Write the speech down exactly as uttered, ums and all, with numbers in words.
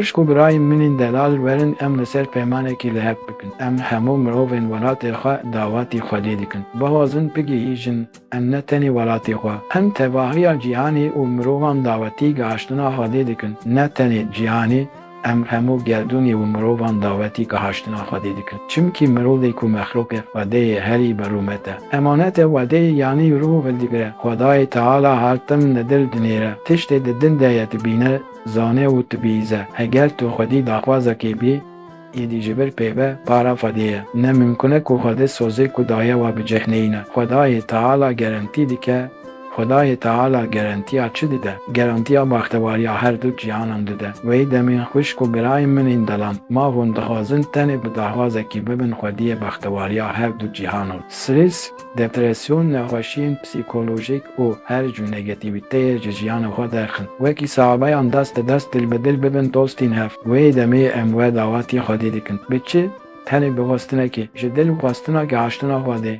Xwişk û birayên min ên delal, werin em li ser peymanekî li hev bikin. Em hemû mirovên welatê xwe dawetî Xwedê dikin. Bixwazin bigihîjin, em ne tenê welatê xwe, em tevahiya cîhanê û mirovan dawetî gihiştina Xwedê dikin. Ne tenê cîhanê, em hemû gerdûnê û mirovan dawetî gihiştina Xwedê dikin. Çimkî mirovê ku mexlûqê Xwedê ye, herî bi rûmet e. Emanet e Xwedê, yanî ruh vedigre. Xwedayê Teala her tim li dil dinêre. Tiştê di dil de ye dibîne, zane û dibihîze. Heger tu xwedî daxwazekê bî, êdî ji vir pê ve para Xwedê ye. Ne mimkun e ku Xwedê sozê ku daye we bi cih neyne. Xwedayê Teala gerentî dike. Xwedayê Teala gerentiya çi dide? Gerentiya bextewariya her du cîhanan dide. Wey demê xwişk û birayên min ên delan, ma hûn dixwazin tenê bi daxwazekî bibin xwediyê bextewariya her du cîhanan? Strès, depresyon, nexweşiyên psîkolojîk û her cû negatîvîteyê ji jiyana xwe derxin. Wekî sahabeyan dest bi dest, dil bi dil bibin dostên hev. Wê demê em we dawetî Xwedê dikin. Bi çi? Tenê bi xwestinekê, ji dil û xwestina gihiştina Xwedê.